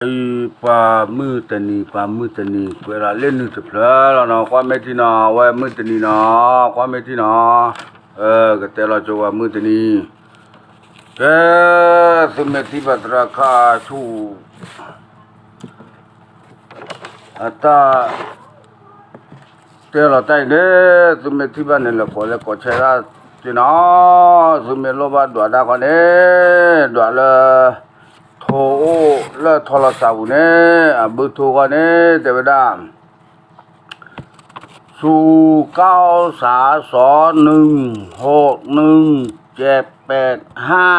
အံၤ ပှၤမုၢ်တနံၤ ပှၤမုၢ်တနံၤ ကွဲးလီၤလၢနုာ်တဖျၢၣ်လီၤနီၤ, ကွၢ်မ့ၢ်ထံနီၤ, အဝဲမုၢ်တနံၤနီၤ, ကွၢ်မ့ၢ်ထံနီၤ, ကတဲလီၤကၠိပှၤမုၢ်တနံၤ, ကဲ, သုမ့ၢ်ထံၣ်ဘၣ်သရၣ်ခါဆူၣ် အတၢ် တဲလီၤတၢ်အံၤန့ၣ်, သုမ့ၢ်ထံၣ်ဘၣ်န့ၣ် လဲၤကိးလဲၤကိးဆဲးဒၣ်က့နီၤ, သုမ့ၢ်လိၣ်ဘၣ်ဒွးတၢ်ခီန့ၣ်, ဒွးလၢ ထိအိၣ်လၢထီလီၤစးပူၤန့ၣ်, အဘုထိခီန့ၣ် တဲဝဲဒၣ် ศูนย์เก้าสามสองหนึ่งหกหนึ่งเจ็ดแปดห้า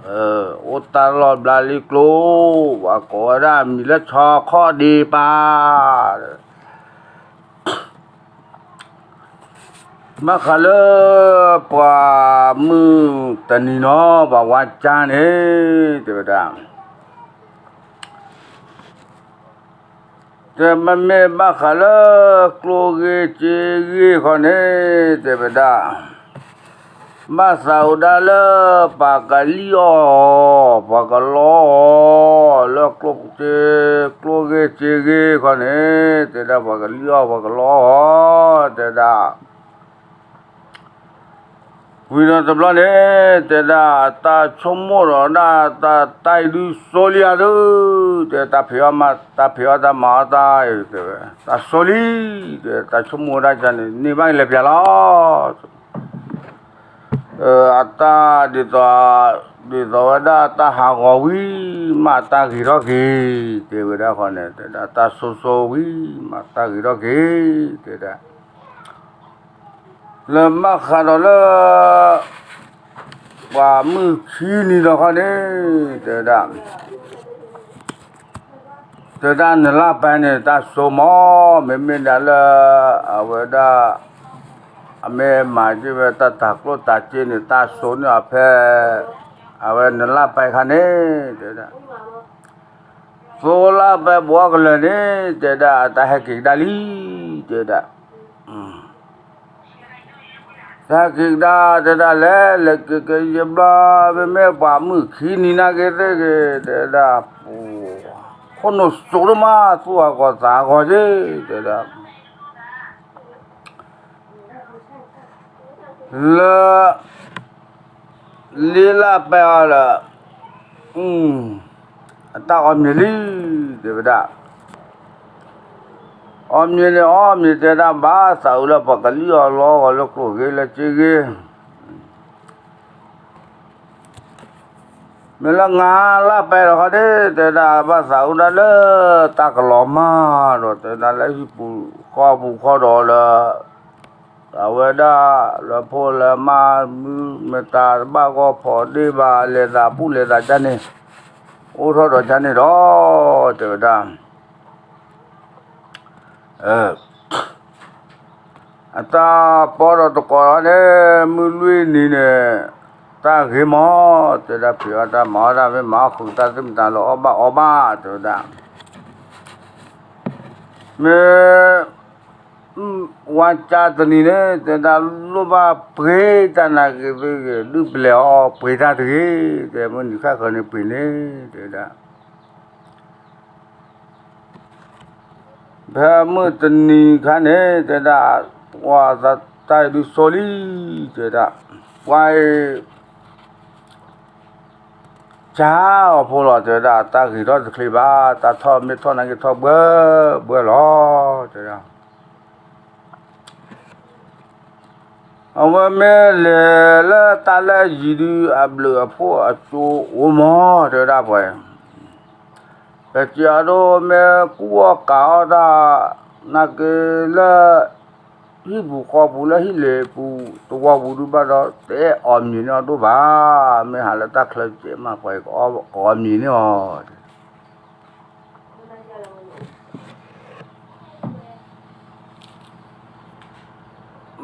အိၣ်တၢ်လီၢ်ဘျါလံကျိ, ပှၤကိးဝဲဒၣ်မံၤလၢဆီခီၣ်ဒ့ပၢ် ဘၣ်ဃးလၢ ပှၤမုၢ်တနံၤနီၤ ပှၤဝါကၠါန့ၣ် တဲဝဲဒၣ်, တဲမ့မ့ၢ်ဘၣ်ဃးလၢ ကျိၣ်ဂ့ၢ်စ့ဂ့ၢ်ခီန့ၣ် တဲဝဲဒၣ်, ဘၣ်သးဝဲဒၣ်လၢ ပှၤကလံၣ်အီၣ်အီၤ ပှၤကလီအီၣ်အီၤ လၢကျိၣ်စ့ ကျိၣ်ဂ့ၢ်စ့ဂ့ၢ်ခီန့ၣ် တဲဒၣ်ပှၤကလံၣ်အီၣ် ပှၤကလီအီၣ် တဲဒၣ် ဝံၤဒီးတဘျီန့ၣ် တဲဒၣ်တၢ်ဆိကမိၣ်ဒီးဒၣ်တၢ် တၢ်အံၤဒုးစိလံဧါဒုး, တဲတၢ်ဖံးအီၣ်မၤ တၢ်ဖံးအီၣ်တၢ်မၤအီၣ်တၢ်အံၤ တဲဝဲ တၢ်စိလံ, တဲတၢ်ဆိကမိၣ်ဝဲဒၣ်န့ၣ် န့ၢ်ဘၣ်က့ၤလဲၤပျၢၤလီၤ. အတၢ်ဒ်သိး ဒ်သိးဝဲဒၣ်တၢ်ဟးဂီၤဝံၤ မးတၢ်ဂ့ၤထီၣ်က့ၤ, တဲဝဲဒၣ်ဃီန့ၣ် တဲဒၣ်တၢ်စိစိဝံၤ မးတၢ်ဂ့ၤထီၣ်က့ၤ, တဲဒၣ် လၢဘၣ်ဃးဒီးလၢ ပှၤမုၢ်ခံနံၤဒီးခီန့ၣ် တဲဝဲဒၣ် တဲဒၣ်နလၢ်ပၢ်န့ၣ် တၢ်စိမး မ့မ့ၢ်ဒၣ်လၢ အဝဲဒၣ် အမ့ၢ်မၤက့ၤဝဲတၢ်တၤကျိၣ်တၤစ့န့ၣ် တၢ်စိန့ၢ်အီၤဖဲ အဝဲနလၢ်ပၢ်ခါန့ၣ် တဲဒၣ် သိလၢ်ပၢ်ဘှီကလၢာ်န့ၣ် တဲဒၣ်အတၢ်ဟဲက့ၤကဒါလံ, တဲဒၣ် တၢ်ဟဲက့ၤကဒါ တဲဒၣ်လဲၤ လဲၤက့ၤက့ၤယဘျီ မ့မ့ၢ်ပှၤမုၢ်ခံနံၤနာ်က့ၤသ့ၣ်ဂ့ၤ တဲဒၣ် ခိၣ်နူာ်စိးဒိၣ်မး သူၣ်အဂီၤသးအဂီၤက့ၤ တဲဒၣ် လၢ လ့လၢ်ပၢ်အီၤဒီး အတၢ်အီၣ်မ့ၤလံ တဲဝဲဒၣ် အီၣ်မ့ၤန့ၣ် အီၣ်မ့ၤတဲဒၣ်ဘၣ်သးအုးလၢပှၤကလံၣ်အီၤလီၤဂီၤလၢကျိၣ်ဂ့ၤလၢစ့ဂ့ၤ မ့ၢ်လၢနလၢ်ပၢ်ဒီးခီန့ၣ် တဲဒၣ် ဘၣ်သးအုးဒၣ်လၢ တၢ်ကလီၤမၢ်ဒီး တဲဒၣ်လၢဟံၣ်ပူၤဃီပူၤခီဒီးလၢ အဝဲဒၣ်လၢဖိလၢမါ မုၢ်မတၤတဘၣ်ဂီၢ်ဖီးဒ့ၣ်ဘၣ် လဲၤသးပူၣ်လဲၤသးကၢ်န့ၣ် အိၣ်ထီၣ်ဒီးကၢ်န့ၣ်ဒီး တဲဝဲဒၣ် အတၢ်ပီဒီးတကိးလီၤန့ၣ် မုၢ်လွံၢ်နံၤန့ၣ် တၢ်ဂ့ၤမး တဲဒၣ်ဖံးအီၣ်တၢ်မၤအီၣ်တၢ်မ့ၢ်မၤအီၣ်ဃုာ်တၢ်သ့ၣ်မတၤလၢအီၣ်ဘၣ်အီဘၣ် တဲဝဲဒၣ် မ့ၢ် ဝါကၠါတနံၤန့ၣ် တဲဒၣ်လိၣ်ဘၣ်ပှ့ၤတၢ်နာ်က့ၤသ့ၣ်ဂ့ၤ ဒုးပလဲၤအီၤပှ့ၤတၢ်တဂ့ၤ တဲမုၢ်နံၤခါဃၢၤန့ၣ်ပှ့ၤန့ၣ် တဲဒၣ် ဖဲမုၢ်တနံၤခါန့ၣ် တဲဒၣ် ပှၤတၢ်အံၤဒုးစိလံ တဲဒၣ် ပှၤအံၤ ကၢ်အီၤဖိလီၤ တဲဝဲဒၣ် တၢ်ဂ့ၤထီၣ်တချ့ဘၣ် တၢ်ထီၣ်မ့ၢ်ထီၣ်နာ်က့ၤထီၣ်ဘှဲဘှဲလီၤ တဲဒၣ် အဝဲမ့ၢ်လဲၤလၢတၢ်လၢယံၤဒုး အဘျုးအဖှိၣ်အကၠိအိၣ်မး တဲဝဲဒၣ်ပှၤ ပစံးအဒိ မ့ၢ်ကူၣ်အီၣ်ကးအီၣ်တၢ် နာ်က့ၤလၢ ဟံၣ်ပူၤဃီပူၤလၢဟံၣ်လ့ၤပူၤတဝီပူၤဒုးဘၣ်ဒီး တအဲၣ်အီၣ်မ့ၤန့ၢ်အီၤဒိၣ်ဘၣ်, မ့ၢ်ဟးလၢတၢ်ချၢကဲးမး ပှၤကအီၣ်မ့ၤန့ၢ်အီၤ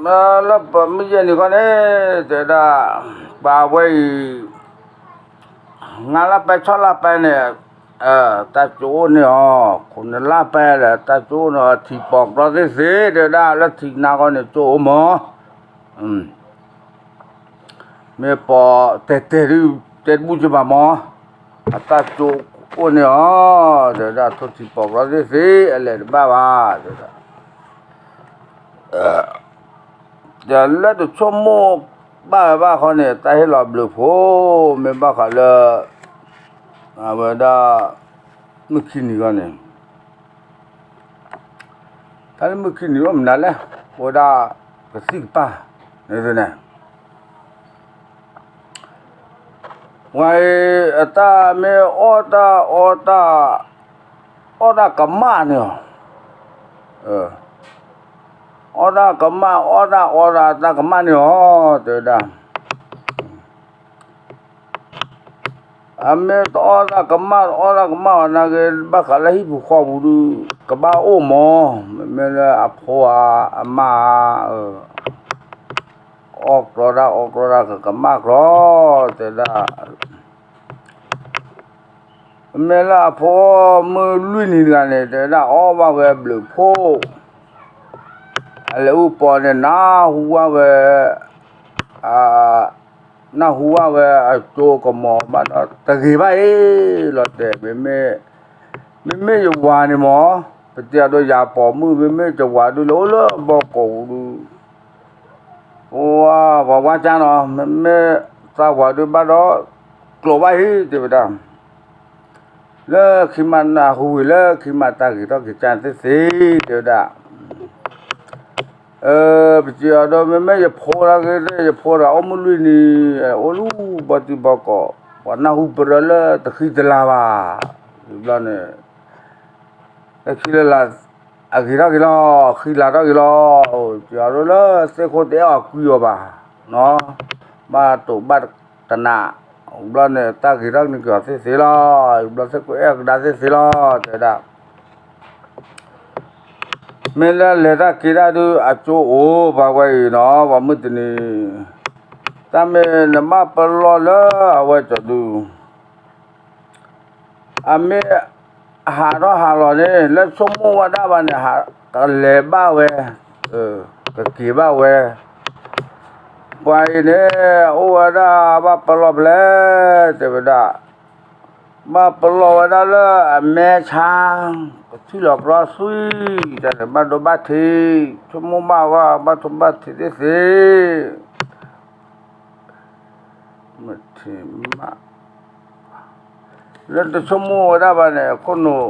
မ့ၢ်လၢပမုၢ်ယဲၢ်နံၤခီန့ၣ် တဲဒၣ် ပှၤဝဲအံၤ ငါးလါပဲ ဆီလါပဲန့ၣ် တၢ်ကၠိအိၣ်န့ၢ်အီၤ, ခိၣ်နလါပဲဒီး တၢ်ကၠိအိၣ်န့ၢ်အီၤ ထံၣ်ပိာ်ကျီသ့ၣ်သ့ၣ် တဲဒၣ် လၢထံၣ်နါခီန့ၣ် ကၠိအိၣ်မး မ့ၢ်ပိာ်တဲာ်တဲာ်ဒုး တဲတဘူၣ်ကဘၣ်မး, အတၢ်ကၠိ အိၣ်န့ၢ်အီၤ, တဲဝဲဒၣ် ထိၣ်ထံပီၤကျီသ့ၣ်သ့ၣ် အလဲၤတဘၣ်ဘၣ် တဲဝဲဒၣ်. ဒီးလၢတဆိကမိၣ်ဘၣ်ဝဲဘၣ်ဃီန့ၣ် တၢ်ဟ့ၣ်လီၤဘျုးဖှိၣ် မ့ၢ်ဘၣ်ဃးလၢ အဝဲဒၣ် မုၢ်ခံနံၤဂီၢ်န့ၣ် တၢ်လၢမုၢ်ခံနံၤအိၣ်မနုၤလဲၣ်, အိၣ်ဝဲဒၣ် ကသံၣ်ကပၢ်န့ၣ်န့ၣ် ဝဲအံၤ အတၢ်မ့ၢ်အီၣ်တၢ်အီတၢ် အီၣ်တၢ်ကမၣ်န့ၣ်အီၤ, အီၣ်တၢ်ကမၣ် အီၣ်တၢ်အီတၢ် တၢ်ကမၣ်န့ၣ်အီၤ တဲဝဲဒၣ်. အမ့ၢ်တအီၣ်တၢ်ကမၣ် တအီၣ်တၢ်ကမၣ်အီၤနာ်က့ ဘၣ်ဃးလၢဟံၣ်ပူၤဃီပူၤဒုး ကဘၣ်အိၣ်မး, မ့မ့ၢ်လၢအဖိဧါ အမါဧါ အီၣ်ကျီတၢ်အီကျီတၢ် ကကမၣ်ကျီ တဲဝဲဒၣ်. မ့ၢ်လၢအဖိအီၣ်မုၢ်လွံၢ်နံၤတဂၤန့ၣ် တဲဝဲဒၣ် အီၣ်ဘၣ်ဝဲဘျုးဖှိၣ်, အလဲၤအိၣ်ပီန့ၣ် နၢ်ဟူဘၣ်ဝဲ နၢ်ဟူဘၣ်ဝဲအကၠိကမီၤဘၣ်ဒီး တဂ့ၤဘၣ်အံၤလီၤတဲာ်, မ့မ့ၢ်ယဝၤန့ၣ်မး ပတဲအဒိယၤပိာ်မုၣ် မ့မ့ၢ်ယဝၤဒုး လဲၤအိၣ်လၢဘီကီာ်ပူၤဒုး ပှၤဝါကၢနီၤ မ့မ့ၢ်သးဝၤဒုးဘၣ်ဒီး ကျိးဘၣ်ဟံၣ် တဲဝဲဒၣ်. လၢခံမးနၢ်ဟူဝံၤ လၢခံမးတၢ်ဂ့ၤထီၣ်က့ၤကၢသ့ၣ်သ့ၣ် တဲဝဲဒၣ်. ပစံးအီၤဒီး မ့မ့ၢ်ယဖိတဂၤ ယဖိတဂၤအိၣ်မုၢ်လွံၢ်နံၤ အိၣ်လၢဘီတံၢ်ဘီကီာ် ပှၤနၢ်ဟူပရၢလၢတဃံတလၤဘၣ်. ဘျီန့ၣ် လၢခံလၢလာ် အဂ့ၤထီၣ်က့ၤလီၤ ဃံလၤထီၣ်က့ၤလီၤ. ပစံးအီၤဒီးလၢသ့ၣ်ခိၣ်တအဲၣ်အီၤကွံအီၤဘၣ် ဘၣ်တိာ်ဘၣ်တနး, ဘျီန့ၣ် တၢ်ဂ့ၤထီၣ်န့ၢ်က့ၤအီၤသ့ၣ်သ့ၣ်လီၤ. ဘျီသ့ၣ်ခိၣ်အဲၣ်ကဒါသ့ၣ်သ့ၣ်လီၤ တဲဝဲဒၣ်. မ့ၢ်လၢလဲၤတၢ်က့ၤတၢ်ဒုး အကၠိအိၣ်ပှၤဝဲအံၤနီၤ ပှၤမုၢ်တနံၤ တၢ်မ့ၢ်နဘၣ်ပလီၢ်လၢအဝဲကၠီဒုး အမ့ၢ်ဟးထီၣ်ဟးလီၤန့ၣ် လၢဆိကမိၣ်ဝဲဒၣ်ဘၣ်န့ၣ် ကလဲၤဘၣ်ဝဲ, ကက့ၤဘၣ်ဝဲ. ပှၤအံၤန့ၣ် အိၣ်ဝဲဒၣ်ဘၣ်ပလီၢ်ဖဲလဲၣ် တဲဝဲဒၣ်. ဘၣ်ပလီၢ်ဝဲဒၣ်လၢအမဲဆါ, ကထံၣ်လီၤကြီသွံၣ်, တၢ်န့ၣ်ဘၣ်ဒိဘၣ်ထံး, ဆိကမိၣ်ဘၣ်ဝဲ ဘၣ်ဒိဘၣ်ထံးသ့ၣ်သ့ၣ် မ့ၢ်ထံၣ်မး လၢတဆိကမိၣ်ဝဲဒၣ်ဘၣ်န့ၣ် ခိၣ်နူာ်